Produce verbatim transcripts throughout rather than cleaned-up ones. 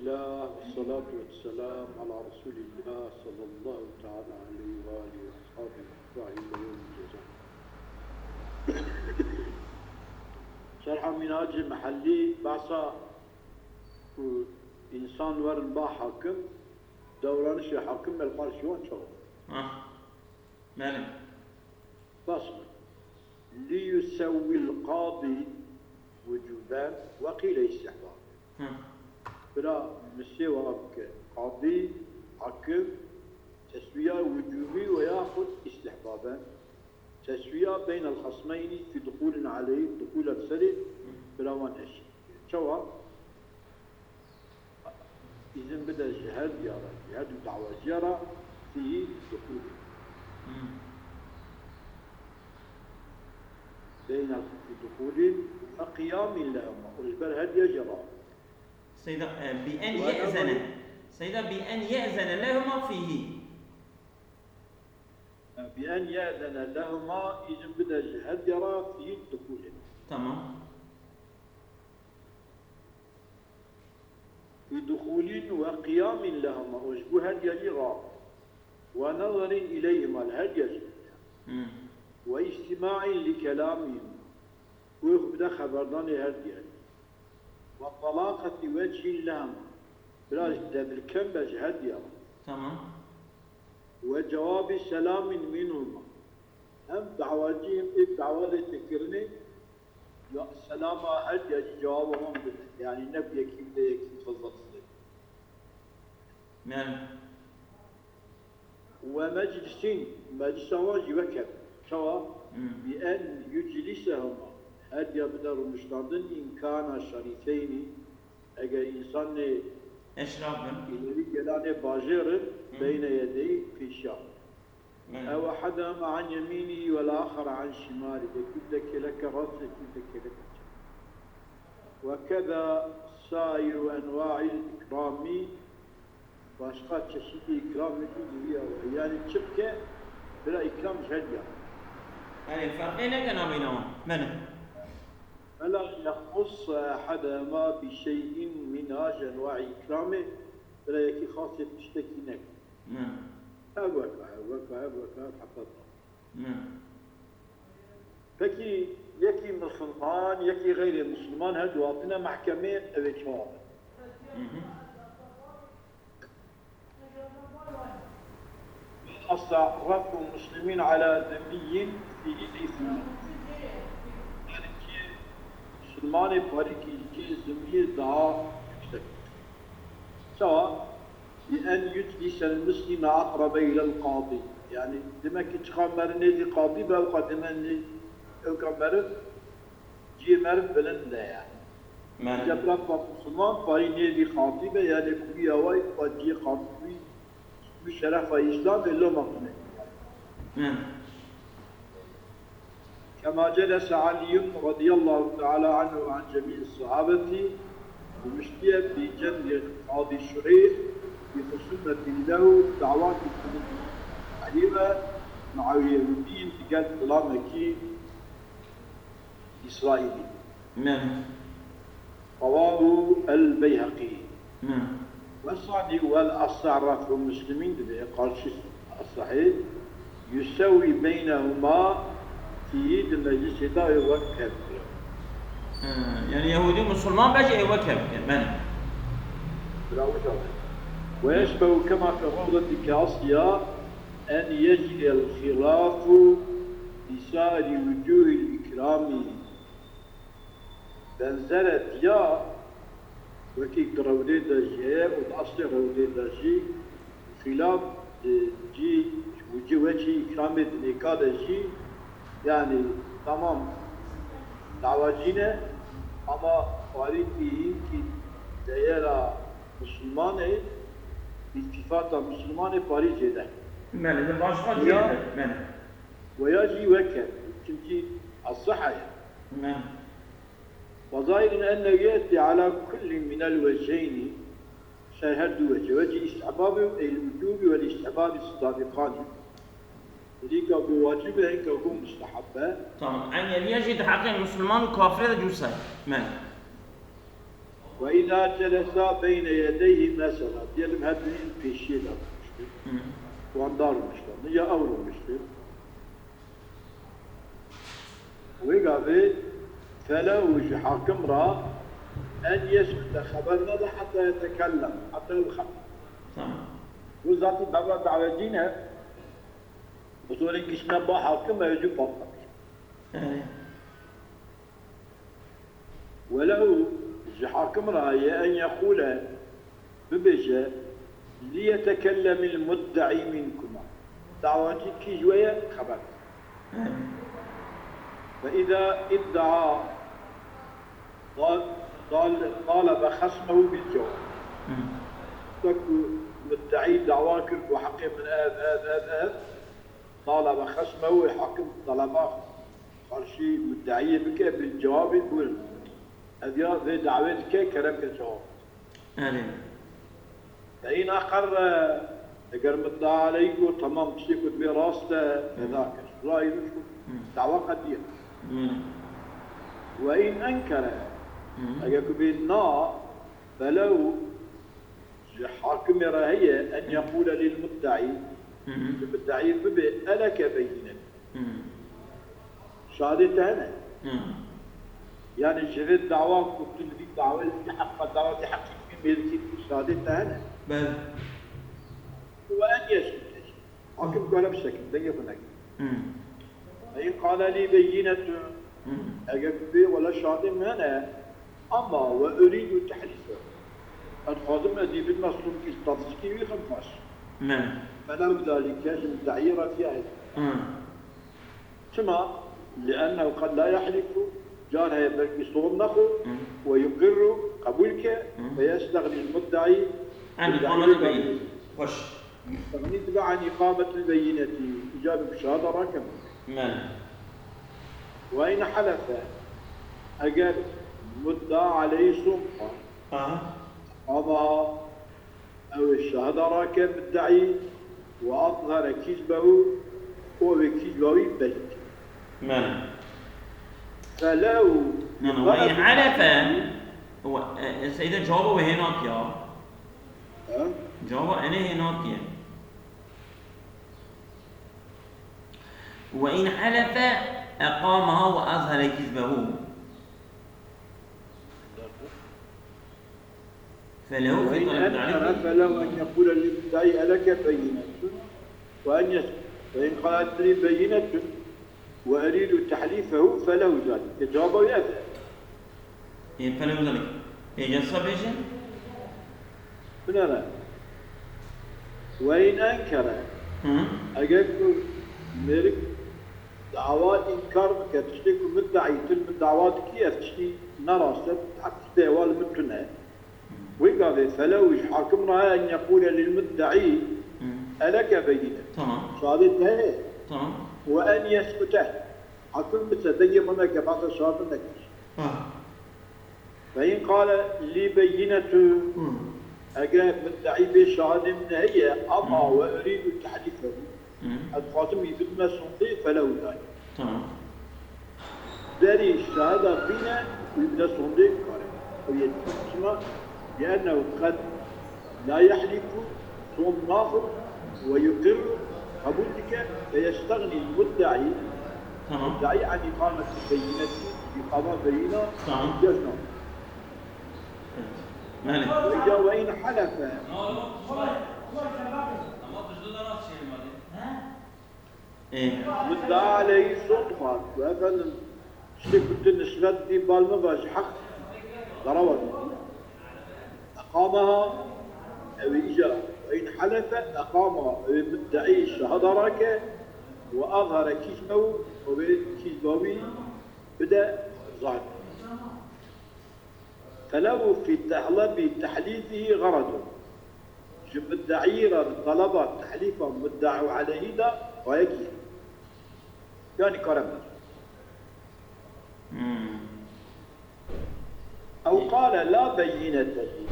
Elhamdülillah, ve salatu ve selamu ala Resulillah, sallallahu teala aleyhi ve alihi ve ashabihi ecmaîn, ve yevmil ceza. Şerha Minhacê Mihellî behsa ku însan werin ba hakim, dewranişê hakim ber qarşî wan çawa? Ha. Belê. Fasl. Liyusewwil qadî wucûben ve qîle istihbab. Hı. Bira misê wa bike. Qadî, hakim, teswiya wucûbî ve yaxud istihbaben. Teswiya beynel xasmeyni fî duxûlin aleyh, duxûla serê bira wan eşî. Çawa? Îzin bide ji her diya re, ji her du dawacîya re fî duxûlin. Hmm. Beyne fî duxûlin ve qiyamîn lehuma. Û ji ber her diya jî re. Seyda, e, bi en ye'zene. Seyda, bi en ye'zene lehuma fîhî. Bi en ye'zene lehuma, îzin bide ji her diya re fî duxûlin. Tamam. Bi duxûlin ve qiyamîn lehuma, û ji bo her diya jî re. Ve nezerin ileyhima, li her diya jî. Hmm. Ve îstîmaîn li kelamîn, û xwe bide xeberdanê her diya jî. Ve talaqetî vechîn lehuma, bira ji debilkem be ji her diya re. Tamam. Ve cewabî selamîn minhuma, hem dawacî hem ê dawa lê tê kirinê, ya selama her diya jî cewaba wan bide. Yanî ne bi yekî bide, yekî fazla bide. Yani. Ve meclisîn, meclisa wan jî weke. Çawa? Hmm. Bi en yuclisehuma, her diya bide rûniştandin, îmkana şerîfeynî, eger însan nê eşraf bin, îlerî gelanê bajêr in, hmm, beyne yedeyî, pêşiya. Belê. Ew ehedehuma an yemînî vel axer an şimalî. Yekî bide kêleke rast, yekî bide kêleke çep. Ve keda sairu enwa'il ikramî. Başqa çeşîtê îkramê jî li wî ya we. Yanî çi bike, bira îkram ji her diya. Belê, ferqê neke navbeyna wan. Belê. Fela yexussa ehedehuma bi şey'in min ha ji enwa'î îkramê, bira yekî xasê tiştekî neke. Ne. Ev weka, ev weka, ev weka, ev heta tam. Ne. Pekî yekî misilman, yekî xeyrê misilman her du hatine mehkemê, ev ê çawa be? Hı hı. Asla raf'u muslimin ala zimmiyyin fî îsmi. Yanî kî misilmanê parîkî ji cihê zimmiyê daha yüksek. Çawa? Bi en yuclisel muslime aqrabe ilel qadî. Yanî, demek ki çiqa meriv nêzî qadî be, ewqa demek nê-, ewqa meriv cihê meriv bilind e yanî. Meriv. Îca bira pa misilman, parî nêzî qadî be, yanî ku wî awayî pa cihê qadî wî, wî şerefa Îslamê loma bine. Meriv. كما جلس علي رضي الله تعالى عنه وعن جميع الصحابة ومشتيا في جنب قاضي شريح في خصومة له دعوات الحدود عليها مع يهودي قال ظلامك إسرائيلي. نعم. رواه البيهقي. Hı. Ve sahî vel asah raf'u muslimîn dibe, qarşî sahî, yusewî beynehuma fî di meclisê de ê wek kevkir. Hı, yani Yahudi Müslüman bence ê wek kevkir, ben. Bravo, canım. Ve yeşbehu kema fi ravdeti ke asliya en yecriyel hilafu bi sairi vucuhil ikrami. Benzere diya wekî di rewdê de jî heye û di eslê rewdê de jî xîlaf di cî, û cî weçî îkramê di nêka de jî, yanî temam dawacî ne, ama parîkî hînkî deyera misilmanê, îltîfata misilmanê parî zêde. Belê, di başqa cihê de, belê. Weya jî weke, çimkî esiha ye. Belê. وظاهر أنه يأتي على كل من الوجهين، ser her du wece. Wecî îstihbabî, ey li wucûbî, ve li îstihbabî sabiqanî. Hêka ku wacib e, hêka ku mustehab e. Tamam. Eyn yeliye jî di heqê misilman û kafirê de cû ser. Me. وإذا جلسا بين يديه مثلا، diyelim her biri pêşiyê de rûniştin. Hı. Wan da rûniştin. Ya ew rûniştin. Wê gavê felew ji hakim ra en yeskute xeber nede heta yetekellem, heta ew xeber. Tamam. Bu zatî berra dawetî ne. Bu zorê giştine ba hakim ew jî patlamış. Evet. Welew ji hakim ra ye en yeqûle bibêje, "Liyetekellemil muddeî minkuma." Dawacî kî ji we ye xeber. Fe îza îddia tal-, tal-, talebe xesmehu bil cewab. Wek ku muddeî dawa kir ku heqê min ev, ev, ev, ev, talebe xesmehu, hakim taleba qarşî muddeiyê bike bil cewabî bûrin. Ev ya vê dawê dike kerem ke cewab. Erê. Fe in eqerre, eger mudda aleyh got, tamam, tiştê ku dibê rast e, fezake. Rayî rûş got, dawa qediye. Ve in enkere, eger ku bê na, felew ji hakimê re heye en yeqûle lil muddeî, ji muddeî bibê eleke beyînet. Şahidê te hene? Yani ji vê dawa ku tu li vî dawê li vî heqa dawa vî heqî vî mêrikî şahidê te hene? Belê. Ve en yeşkute. Hakim kare bisekin, dengê xwe nekin. Fe in qale lî beyînetun, eger bibê wela şahidê min hene, ama ve urîdu tehlîfe. Ez dixwazim ez ê bidime sûndî, statîstîkî wî xim baş. Felew zalike, ji muddeî re viya heye. Çima? Liennehu qed la yehlifu, car heye belkî sond nexwe, ve yuqirru, qebûl ke, ve yestegnî muddeî, An îqametil beyîne. Xweş. Yestegnî dibe an îqametil beyînetî, îca bi şahada rakim. Belê. Ve in helefe, eger mudda aleyhî sond xwar, Aha. ama Ew ê şahida rake muddeî, ve azhere kîzbehu, û ew ê kîzba wî belî ke. Belê. Felew Na, na, ve in helefe, we, e, e, Seyde cevaba we hênatiya. Ha? Cevaba enê hênatiye. Ve in helefe eqamaha ve azhere kîzbehu. فله في وإن طلب أنكر التعليق. فله أن يقول للمدعي ألك بينة؟ وأن يس-، فإن قال: "لي بينة وأريد تحليفه"، فله ذلك. Cevaba wê ev e. Ê, فله ذلك. Ê, cesa bêje? Binêre. وإن أنكر. Hı. Eger ku mêrik dawa înkar bike, tiştê ku muddeî tu li min dawa dikî, ev tiştî ne rast e, heq tiştê hewa li min tune. Wê gavê felew ji hakim re heye en yeqûle lil muddeî Hı. eleke beyîne. Tamam. Şahadê te heye. Tamam. Ve en yeskute. Hakim bise, dengê xwe neke, behsa şahadê neke. Ha. Fe in qale lî beyînetun, Hı. eger muddeî bê şahadê min heye, ama Hı. ve urîdu tehlîfehu, Hı. ez dixwazim wî bidime sondê, felehu zalik. Tamam. Derî şahada bîne, wî bide sondê kare. Ew yê çima? Liennehu qed la yehlifu, sond naxwe, ve yuqirru, qebûl dike, ve yestegnî muddeî, Tamam. muddeî an îqameti beyînetî, îqama beyîna, Tamam. îhtiyacî nabîne. Evet. Belê. Ve îca ve in helefe. Ê. Mudda aleyhî sond xwar. Ve efendim, tiştê ku tu nisbet dî bal min ve ji heq derawa didî. Eqamaha, ew ê îca, ve in helefe, eqamaha, ew ê muddeî şahada rake, ve azhere kîzbehu, ew ê kîzba wî bide zahir. فله في طلب تحليفه غرض. Ji muddeî re di teleba tehlîfa muddeî aleyhî de xwayekî ye. Yanî kare bike. Hmm. Ew qale la beyînete lî.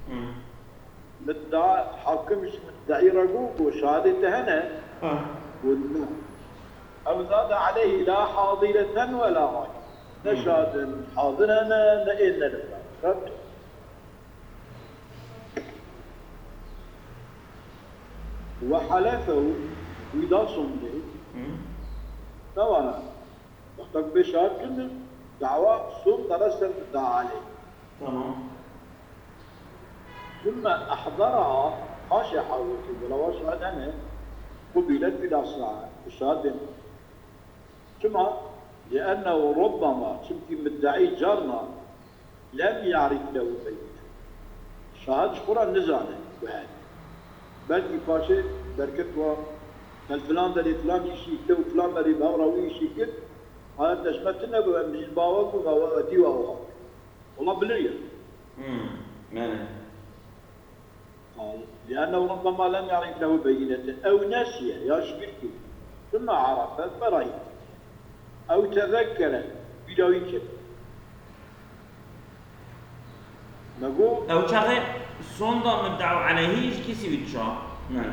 Hmm. Mudda-, hakim ji muddeî re got, got şahadê te hene? Ha. Got na. Ew zade aleyhî la hadireten we la gayb. Ne Hmm. şahidên hazir hene, ne ên ne li vir. Rebto. Ve helefe û wî da sondê. Hı. Tawana. Wexta ku bê şahid kirin, dawa sond dara ser muddaî aleyh. Tamam. Sümme ehderaha, paşê hazir kir, bila wa şahid hene, qubilet fil asah, şahid bên. Çima? Liennehu rubbema, çimkî muddaî carna lem ya'rif lehu beyyine. Şahid ji xwe re nizane ku hene. Belkî paşê derket wa, gel filan derê filan îşî kir û filan derê bi hev re wî îşî kir, haya te ji me tune bû, em jî li ba we bû, me we etî we awa. Wela biliriye. Hmm, yani. قال: لأنه ربما لم يعرف له بينة أو نسي, ya ji bîr kir. ثم عرف فرأيت. أو تذكر, bîra wî kir. Me got, Ew çaxê sonda muddaû aleyhî ji kesî wî dişa. Ne.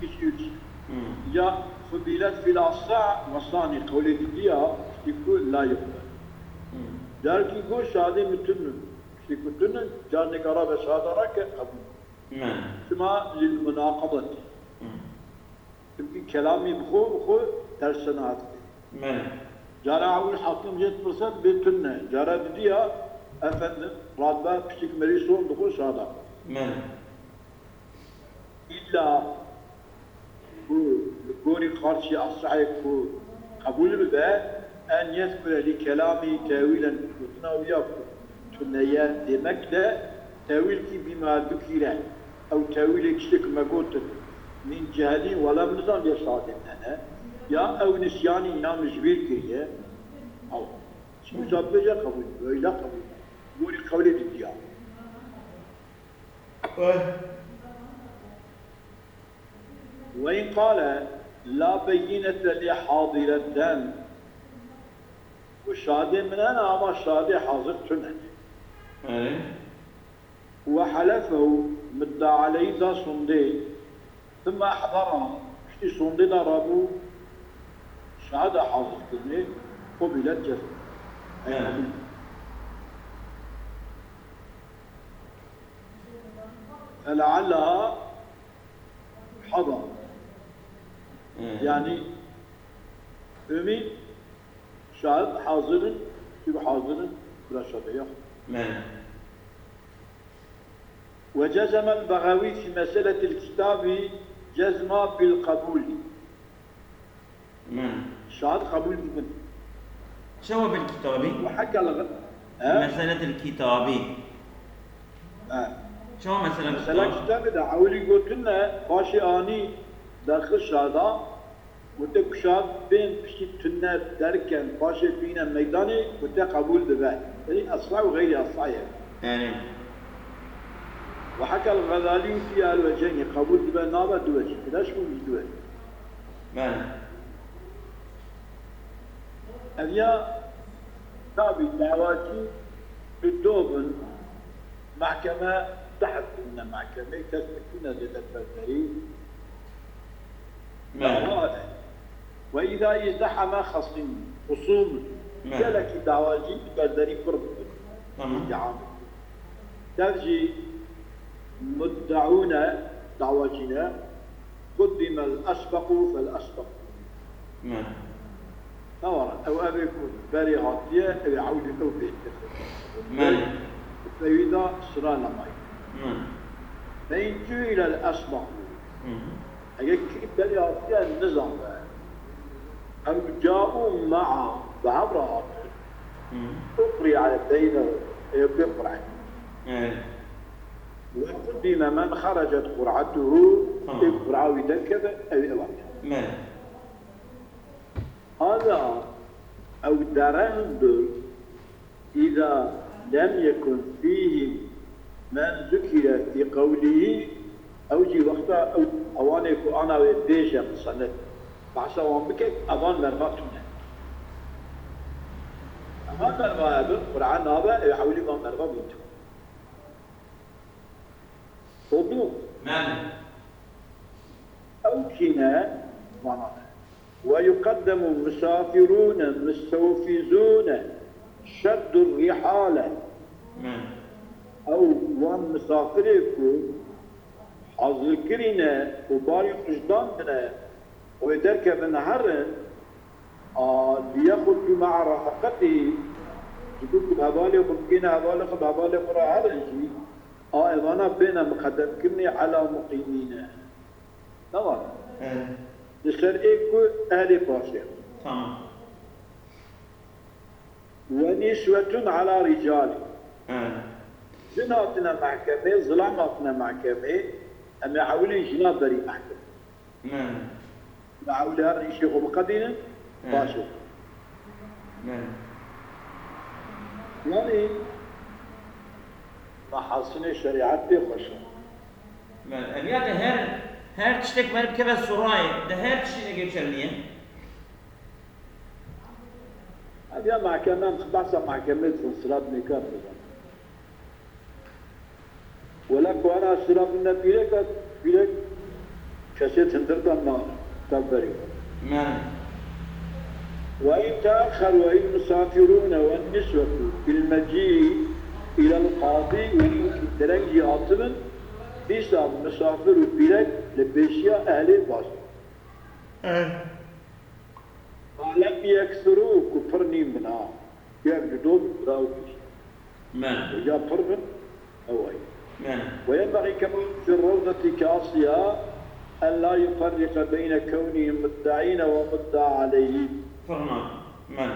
Kesî wî dişa. Hmm. Ya qubilet fil asah ve sani qewlê didiya, tiştî ku la yuqbel. Hmm. Carekî got şahidê min tune. Tiştî ku tune, carnêka rabe şahada rake qebûl. Me. Çima? Lil munaqadetî. Hmm. Çimkî kelamî bi xwe, bi xwe tersena dike. Me. Cara ewil hakim jê dipirse, dibê tune. Cara didiya, efendim, radbe piştî ku merî son dixwe şada. Me. Îlla ku li gorî qarşî esahê ku qebûl bibe, en yezkure li kelamî tewîlen, gotina wî ya ku tuneye demek de tewîlkî bîma dukîre. Ew tewîlê tiştê ku me gotin, min cehelî, wela min nizandiye şahidên hene, ya ew nisyanî ya min ji bîr kiriye. Ew. Çi wisa bibêje qebûl, weyla qebûl. Gorî qewlê didiya. Ve in qale la beyinete li hadireten. Û şahidê min hene, ama şahidê hazir tune. Erê. Ve helefehu, midda aleyhî da sondê, thumma ehdera, piştî sondê da rabû, şahida hazir kirinê, qubilet cezm. Ey Evet. qebûl. Felealleha hadar. Evet. Yani, ümî şahid hazirin, tu hazirin, bira şahide ya. Evet. Ve cezemel Begavi fi meseletil kitabi cezma bil kabuli. Me. Şahid qebûl dibin. Çawa bil kitabî? Ve heke li, he? Meseletil kitabî. He. Çawa mesela Mesela kitab? Kitabê de ewilî gotine, paşê anî derxist şahida, gote ku şahid bên piştî tune derken, paşê bîne meydanê, gote qebûl dibe. Yanî esra û xeyrî esra ye. Erê. Ve heke el Xezalî fî el weceynî, qebûl dibe nabe du wecî. Bira ji ku du wecî. Bele. Ev ya tabî dawacî bi do bin, mehkeme dehf kirine mehkemeyê, kes dikine zêde berderî. Bele. Dawa e. Ve îza îzdeheme xesîm, xusûm, Bele. Gelekî dawacî berderî pir bibin. Tamam. Îdîam. Dev jî muddeûne, dawacî ne, quddimel esbeqû fel esbeq. Me. Tewara, ew evê ku berê hatiye, ew ê ewlî ew bêtir. Me. Peyvî da sira lemay. Me. Feyn cûîlel esbeqû. Hı hı. Eger kî berê hatiye nizanbe. Ew caû ma'a, bi hev re hatin. Hı. Uqri'a beynehu, ê pê qur'e. Evet. Ve quddime men xerecet qur'atuhu, Tamam. Ê qur'a wî derkeve, ew ê ev ate. Evet. Hada ew dereng bir, Îza lem yekun fîhî men zukire fî qewlîhî, ew jî wexta ew ewanê ku ana wê bêje musenif, behsa wan bike, evan merva tune. Evan merva hebin, Qur'an nabe, ew ewlî van merva bûn tune. Oldu. Bele. Ew kî ne, vana ne. Ve yuqeddemu misafirûne mustewfizûne şeddur rihale. Bele. Ew wan misafirê ku Azilkirî ne û barî xwe ji dan dine û ê derkevin herin, a, liyexrucû me'a refaqetî, ji bo ku bi hevalê xwe bigihîne hevalê xwe, bi hevalê xwe re herin jî, a, evana bêne miqedemkirinê ela muqîmîne. Tamam. He. Li ser ê ku ehlê paşê. Tamam. Ve nisvetun ala ricali. He. Jin hatine mehkemê, zilam hatine mehkemê, em ê ewilî jina berî mehkemê. He. Em ê ewilî her îşê xwe biqedînin, He. paşê. He. Yanî, mehasinê şerîet pê xweş e. Belê, ev ya de her, her tiştek me bikeve surayê, de her tiştî ne geçerli ye. Ev ya mahkeme, em behsa mahkemê dikin, sirat nêkar dikin. Wela ku ana sirat ne pîrek e, pîrek kesê tindir de ma, te berî. Belê. وإن تأخر المسافرون والنسوة في المجيء إلى القاضي, wî dereng jî hatibin, dîsa misafir û pîrek li pêşiya ehlê baş. Eh. Ma lem yeksirû, ku pir nîn bin ha. Yek ji do bin, bira û pîr. Me. Ya pir bin, ew ay. Me. وينبغي كما في الروضة كاصيا أن لا يفرق بين كونهم مدعين ومدعى عليهم. Firna. Me.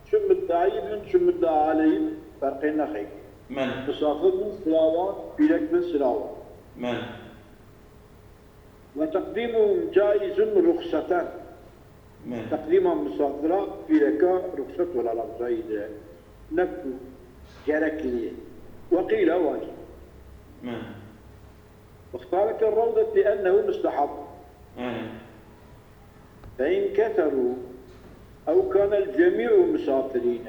Çi muddaî bin, çi mudda aleyh bin, ferqê nexeyk. Me. Misafir bin, silavan, pîrek bin, silavan. Me. وتقديمهم جائز رخصة. Me. Teqdîma misafira pîreka ruxset wela lafzayî de. Ne ku gerekli ye. وقيل واجب. Me. واختار كالروضة لأنه مستحب. Me. فإن كثروا أو كان الجميع مسافرين.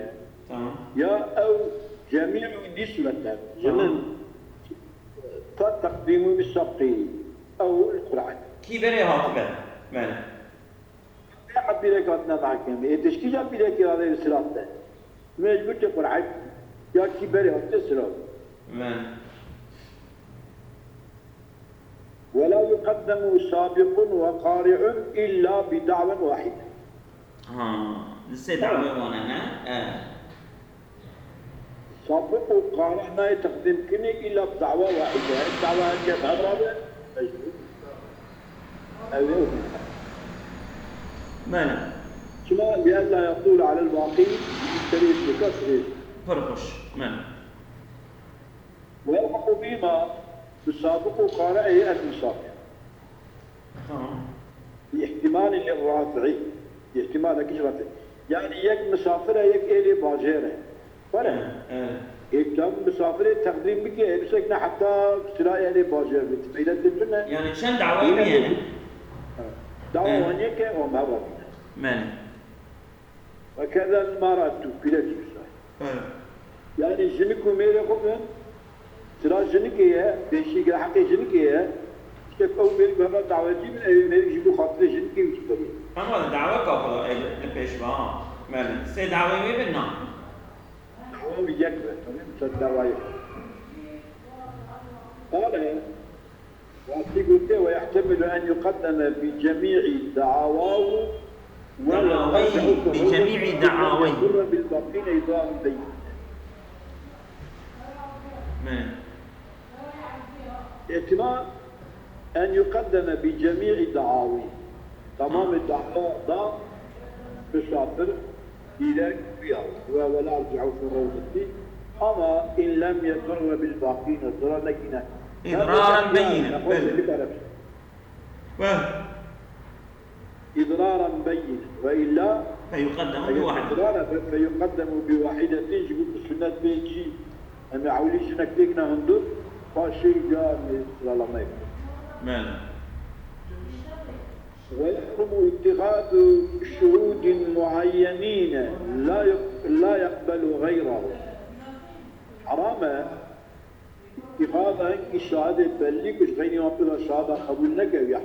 Tamam. Ya ew جميع نسوة. Tamam. Jinin, فتقديمهم السبق أو القرعة. Kî berê hatibe. Belê. Heta pîrek hatine mehkemê. Ê tişkî ya pîrekê rade silav de. Mecbûr te qur'et ya kî berê hatine silav. Belê. ولا يقدم سابق وقارع إلا بدعوى واحدة. Ha, li sê dawê wane ne? E. Sabiq û qari nayê teqdîmkirinê îla bi dawa wahîde. Her dawa heke bi hev rabe, mecbûr. Ew ê. Belê. Çima? لئلا يطول على الباقين, serê dika dirêj. Pir xweş. Belê. ويلحق بهما, bi sabiq û qari ê el misafir. Tamam. باحتمال للرافع. Îhtimalekî ji rafî. Yani yek misafir e, yek êlê bajêr e. Were. Evet, evet. Ê tam misafirê teqdîm bike, ê bisekine heta sira êlê bajêr bit. Feyda tê tune. Yani çend dawayê me ye? Ha. Dawa Evet. wan yek e, o me va bîne. Belê. وكذا المرأة, pîrek jî wisa. He. Yani jinik û mêrê xwe bin, sira jinikê ye, pêşî gire heqê jinikê ye, işte ew mêrik bi hev re dawetî bin, ew mêrik jî bo xatirê jinikê wî jî berê. Ama daweka xwe da, e, li pêş ve, ha. Belê. Sê dawê wê bin, na? Dawa wî yek be, tabii, ser dawayê xwe. قال, Rastî gotiye, ويحتمل أن يقدم بجميع دعاواه ولا دعاويه، يرجع في الروضة بجميع دعاويه. يضر بالباقين إضرارا بينا. Me. احتمال أن يقدم بجميع دعاويه. Tamamê dawa da misafir, pîrek, pîya. Ve, ولا يرجع في الروضة. Ama إن لم يضر بالباقين, zarar nekîne. إضرارا بينا. Belê. Ve. إضرارا بينا. وإلا فيقدم بواحدة. إضرارا فيقدم بواحدة, ji bo ku sünnet bê jî, em ê ewilî jinek têkine hundir, paşê ya em ê sıralama ye. Belê. ويحرم اتخاذ شهود معينين لا يق-، لا يقبل غيره. Heram e, îtîxada hinkî şahidê bellî ku ji xeynî wan pê ve şahada qebûl neke, ya.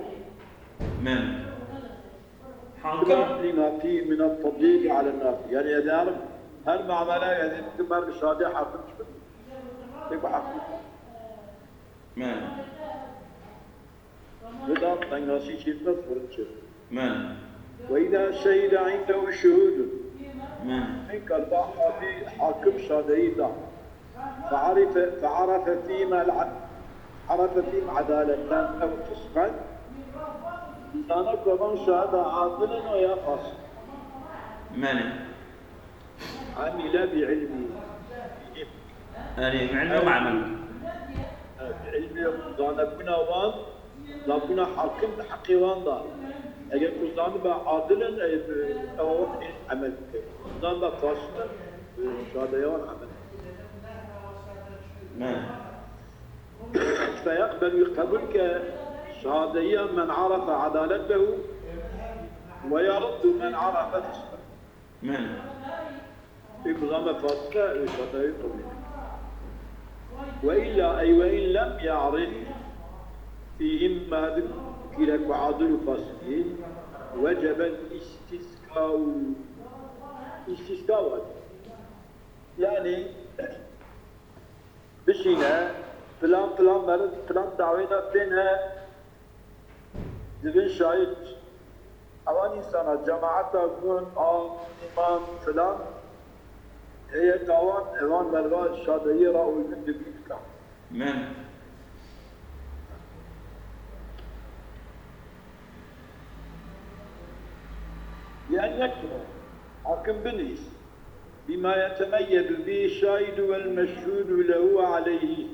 Men. Hakim. لما فيه من التضييق على الناس. Yani, ez ê herim her muamele, ez ê dikim her şahidê hakim çi bibin. Pêk hakim. Men. Vida tengasî çêbû, firin çêbû. Men. Ve îza şehîde indehu şuhûdun. Men. Min kar ba hadî hakim şadeyî da. Fe'arife, fe'arefe fîhim el-, arefe fîhim edaleten ew fisqen. Zana ku van şahida adil in û ya fasik. Men. Amile bi ilmî. Erê, bi ilmî û bi emel. Bi ilmî zanebûna wan, zanebûna hakim di heqê wan de. Eger ku zanibe adil in, ew, ew wan ê emel bike. Zanibe fasik in, şadeya wan emel. Ne. Feyeqbel, wî qebûl ke şadeya men arefe edaletehu ve yeruddu men arefe fisqehu. Men. Ê ku zame fasik e, ê şadayî qebûl neke. Ve illa, ey ve in lem ya'rif fîhim, me dikire ku adil û fasik in, wecebel îstîskau. Îstîska wacib. Yanî, bişîne, filan, filan meriv, filan dawêna têne, dibin şahid. Ewan însana, cemaeta gund, av, îmam, filan, heyeta wan, ewan meriva şadeyî ra û gund dibî bika. Men. Li en yektuba, hakim binivîs, bima yetemeyyezu bî şahidu vel meşhudu lehu aleyhî.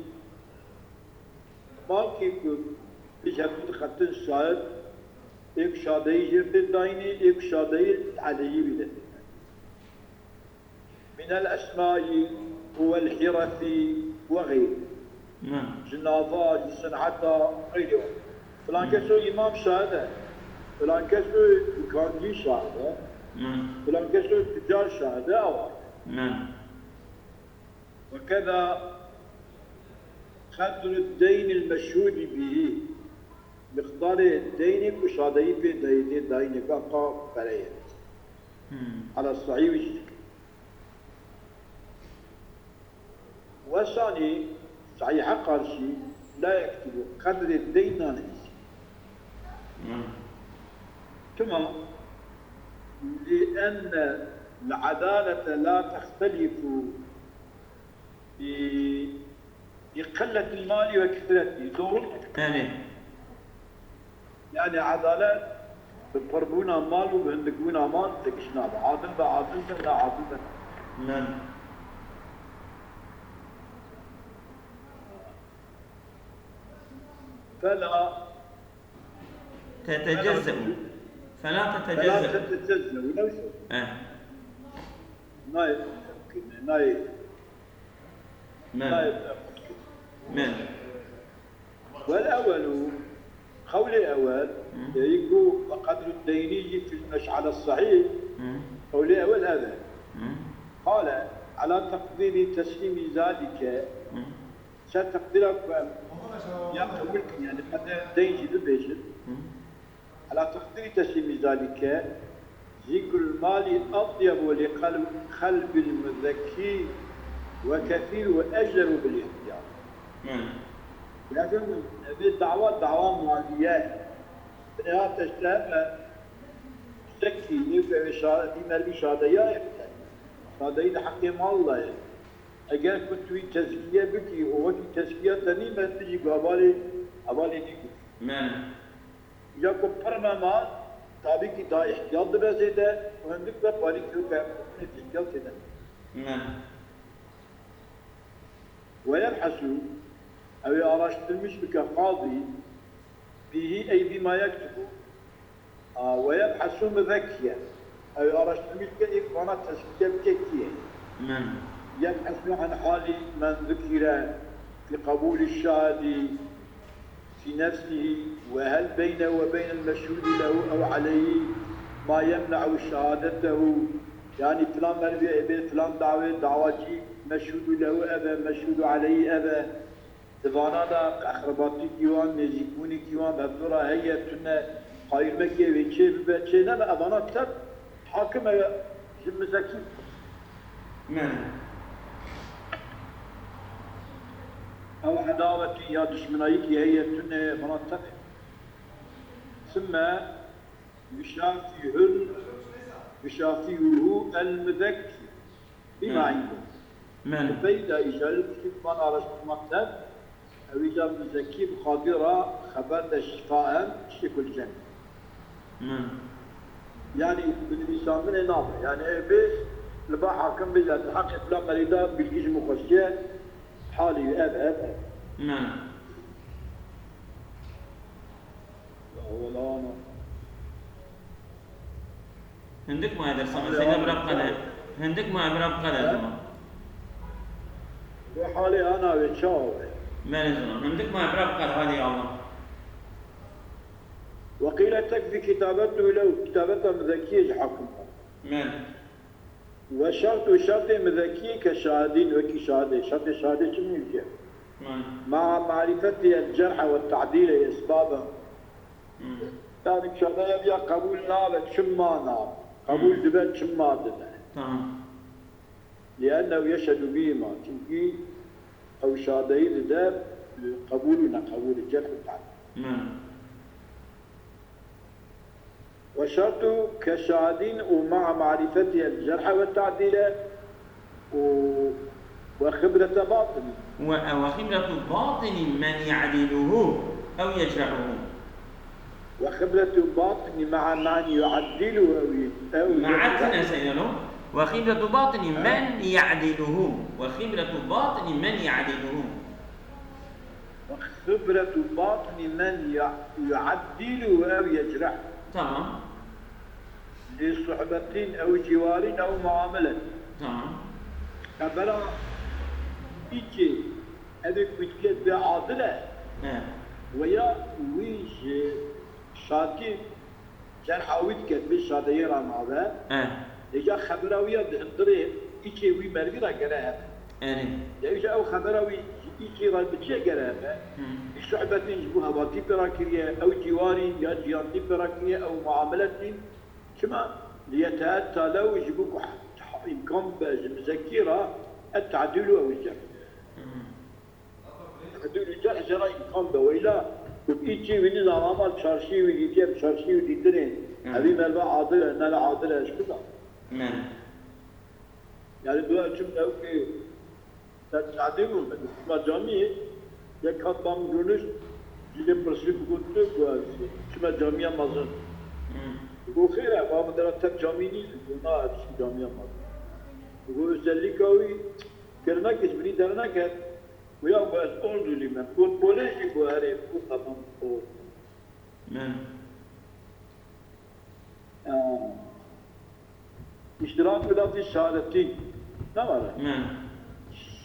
Malkî ku pêş hevdû dixetin şahid, êk şadeyî jê tê dayînê, êk şadeyî aleyhî wî de tê. Min el esmayî û el hîresi ve xeyrî. Ji nava, ji sineta, xeyrê wan. Filan keso îmam şahid e. Filan keso dikancî şahid e. Filan keso tucar şahid e, awa. Ve keza qedru deynil meşhûdî bihî. Miqdarê deynê ku şadeyî pê dayî tê dayînê, ka, ka pere ye. Ala sahî wî jî dike. Weşanî sahîhe qarşî la yektubu, qedrê deyn nanivîsî. Çima? Li enne l-edalete la textelifu bi, bi qilletil mali ve kesretî. Doğru mu? Erê. Yani edalet bi pirbûna mal û bi hindikbûna mal têkişî nabe. Adil be, adil be, ne adil be. Men. Fela Tetecezze'u. Fela Fela tetecezze'u. Tetecezze'u. Ne wisa? Eh. Nayê, nayê. Men. Nayê. Men. Vel ewelu, qewlê ewel, Hı. ê ku ve qedru deynî fil meş'ale sahîh, Hı. qewlê ewel ev e. Hı. Qale, ala teqdîrî teslîmî zalike, Hı. Ser teqdîra ku em ya qebûl kin, yani qedrê deyn jî bibêjin. Hı. Ala teqdîrî teslîmî zalike, zikrul malî etyebu li qelb-, qelbil muzekkî ve kethîr ve ejderu bil ihtiyar. Hı. Lakin vê dawa, dawa maliye. Binê ha teşte me zekî, nêke vê şa-, dî mervî şadeya ye. Şadeyî di heqê mal de ye. Eger ku tu wî tezkiye bikî û wekî tezkiya te nîme, tu jî gavalê hevalê nî kir. Men. Ya ku pir mema, tabî kî daha îhtiyat dibe zêde û hindik ve parî kî weke îhtiyat têde. Men. Ve yebhesu, ew ê araştirmiş bike qadî, bihî ey bîma yektubu. A, ve yebhesu muzekkiye. Ew araştirmiş bike, ê vana tezkiye bike kî ye? Men. Yebhesu an halî men zukire fî qebûlî şahidî fî nefsihî ve hel beynehu ve beynel meşhûdî lehu ew aleyhî ma yemne'u şehadetehu. Yanî filan merivê ê bê filan dawê dawacî meşhûdû lehu ev e, meşhûdû aleyhî ev e. Di vana de qehrebatîkî wan, nêzîkbûnekî wan bi hevdû re heye, tune, qayîrmekê wê çê bibe, çê nebe, evana tev hakim e, ji mizekî. Ne. Ew edawetî ya dişminayîkî heye, tune, evana tev e. ثم يشافهن، يشافهه المذكي بما عنده. Belê. Belê. Peyda îşaret kişî van araştırmaktan, ew îca muzekî bi xatira xeber de şifaen şekil ken. Belê. Yani binivîsandinê nabe. Yani ev bêj, li ba hakim bêje, di heqê filan merîda bilgî ji min xweşiye, halî wî ev, ev, ev. Belê. Ya Mevlana. Hindik maye dersa me, Zeynep bira biqede. Hindik maye bira biqede. He? Vê halê ana wê çawa be? Belê zilam. Hindik maye bira biqede, hadi ya Allah. وقيل تكفي كتابته له, kitabeta muzekiyê ji hakim. Belê. وشرط, şertê muzekiyê ke şahidîn, wekî şahidê, şertê şahidê çi mîvke? Belê. مع معرفته الجرح والتعديل أسبابه. Hmm. Yani şadeya ya qebûl nabe, çima nabe? Qebûl Hmm. dibe, çima dibe? Tamam. لأنه يشهد بهما. Çimkî ew şadeyî dide, qebûl û neqebûlê, cerh û te'dîl. Hmm. وشرط كشاهدين ومع معرفته الجرح والتعديل و-، وخبرة باطن. و-، وخبرة باطن من يعدله أو يجرحه. وخبرة باطن مع من يعدله أو ي-، أو مع يجرحه. تنسينه. وخبرة باطن من يعدله. وخبرة باطن من يعدله. وخبرة باطن من ي-، يعدل أو يجرح. Tamam. لصحبة أو جوار أو معاملة. Tamam. Xebera îçê, ev ê ku dike bê adil e. He. Weya wî ji şatî Cerha wî dike, bi şadeyê re nabe. Eh. Êca xebera wî ya di hundirê îçê wî merivî re gere hebe. Erê. Ya îca ew xebera wî ji îçê re bi çi gere hebe? Hmm. Bi suhbetîn ji bo hevatî pê re kiriye, ew cîwarî ya ciyantî pê re kiriye, ew muameletîn. Çima? Liyeteetta lew ji bo ku he-, îmkan be ji mizekî re et tadîl û ew îcer. Hmm. Hudûdî cerh jê re îmkan be. Weyla, tu îçî wî nizana, ama çarşî wî dîtiye, bi çarşî wî dîtinê. Hı. Evî merve adil e, ne le adil e, ji ku da? Hı. Yani dua çim ew ki, te çadî bû, me çima camî, yek hat bam rûnişt, jê pirsî bi got tu, ku ez çime camiya mezin. Hı. Got xêr e, ba min dera te camî nî, got na, ez çim camiya mezin. Got özellikle wî, kirmek hiç biri derneket. Û ya ku ez ordulî me, got bolê jî ku herê, got tamam, got. Min. Ya. İştirak lafzî şehadetî ne var? Min.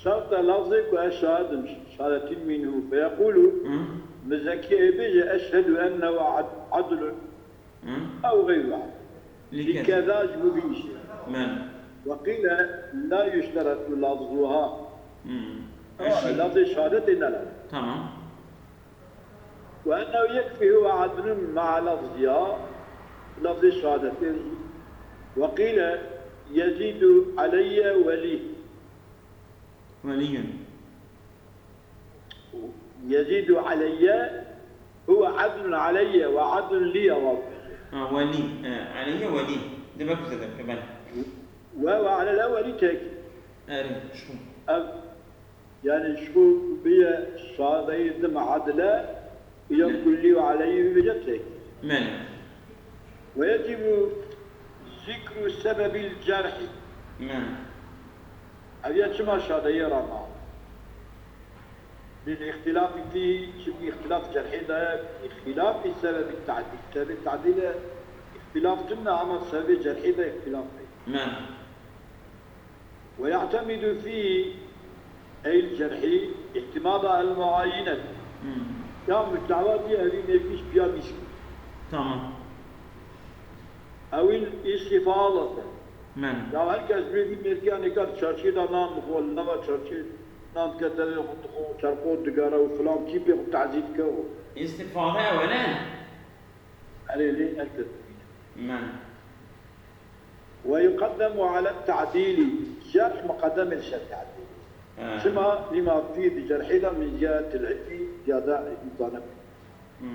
Şerta lafzê ku ez şahid im, şehadetî minhu. Feyekulu, Hı. mizekî ê bêje, eşhedü ennehu ad-, adlun. Hı? Ew xeyr. Lî Lî keza. keza ji bo vî îşê. Men. Ve qîle la yuşteretu lafzuha. Hı. Ama Eşi- lafzê şehadetê ne lazim. Tamam. Ve ennehu yekfî huve adlun ma'a lafziha. Lafzê şehadetê. Ve qîle yezidu aleyye welî. Weliyun. Yezidu aleyye huve adlun aleyye ve adlun li ya Rabbi. Ha, welî. He, aleyye welî. Demek bize de, ben. Ve, ve alel evvelî tek. Erê, şu. Ev, yani şu biye şahadeyî dim adile, ya Ne? kulli ve aleyhi ve tek. Mene. Ve yecibu zikru sebebil cerhi. Mene. Ev ya çima şadeyê re ma? Lil îxtilafî fî, çimkî îxtilaf cerhê de ye, îxtilafî sebebî tadîl. Sebebî tadîl e, îxtilaf tune ama sebebê cerhê de îxtilaf e. Me. Ve ya'temidu fî, eyl cerhî, îtimada el muayinet. Hmm. Ya mutlavatî evî mêrkiş piya mîsk. Tamam. Ewîn îstîfade. Men. Ya her kes bê vî mêrkiya nêka di çarşiyê de nan bixwe, li nava çarşiyê nan dike devê xwe dixwe, çerxo digere û filan tîpê xwe tazî dike û. Îstîfade ew e ne? Erê lê her kes dibîne. Men. Ve yuqeddemu ala tadîlî. Cerh muqeddem e li ser tadîlî. He. Çima? Lima fî di cerhê de min ziyadetil ilmî ziyade îmkane. Hmm.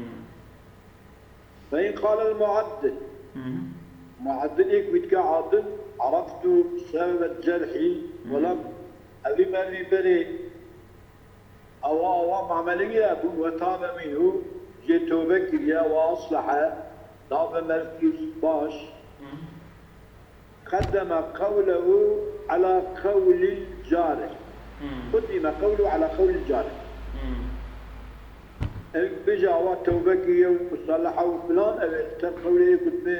فإن قال المعدل، Hı hı. Muaddilê ku dike adil, عرفت سبب الجرح ولم، evî mervî berê awa awa mameliye bûn, وتاب منه، jê tewbe kiriye, وأصلح، dabe merv kir baş. Hı. قدم قوله على قول الجارح. Hmm. قدم قوله على قول الجارح. Hmm. Ev bêje awa tewbe kiriye û musalaha û filan, ev ê li ser qewlê yê ku dibê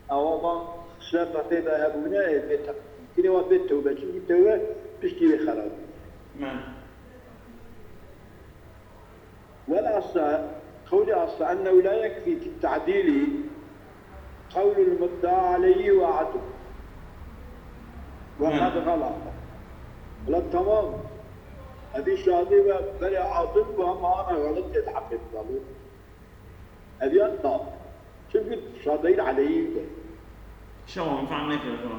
awa van şerta tê de hebûne, ê bê teqdîm. Kine wa bê tewbe, çimkî tewbe piştî wê xerab bû. Hmm. والأصح، قولي أصح أنه لا يكفي في التعديل قول المدعى عليه وعدم وقد نعم. غلط. Wela temam. Evî şadî ve berê adil bû ama ana xeletê di heqê bidalê. Ev yan da. Çimkî şadeyî aleyhî de. Şewa, em fehm nekir, xwe.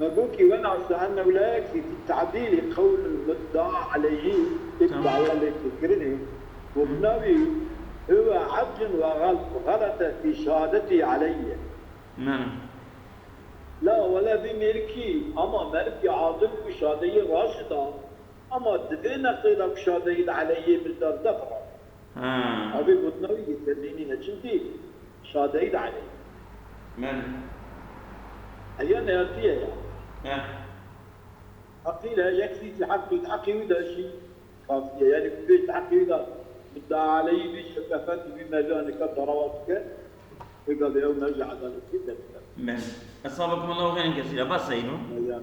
Me got ki, والأصح أنه لا يكفي في التعديل قول المدعى عليه، Tamam. Îddia lê têkirinê, got Hı. Newewî, هو عبد وغلط، غلط في شهادته علي. Mene. La, wele vî mêrikî, ama merikî adil bû şadeyî raşida, ama di vê neqê de ku şadeyî li aleyhê min de def rast. Ha. Evê gotina wî yê tezî nîne, çimkî şadeyî li aleyhê. Men. Heya neyatiye ya. Heh. Heqî le yekfî fi heqî, heqî wî de jî kafî ye. Yanî ku bê di heqî wî de mudda aleyhî bê şekefet û wî mercan nika darawa bike, wê gavê ew merca edaletî derdibe. Men. Esabakum Allahu xeyren kesîra. Bas Seyno. Heya.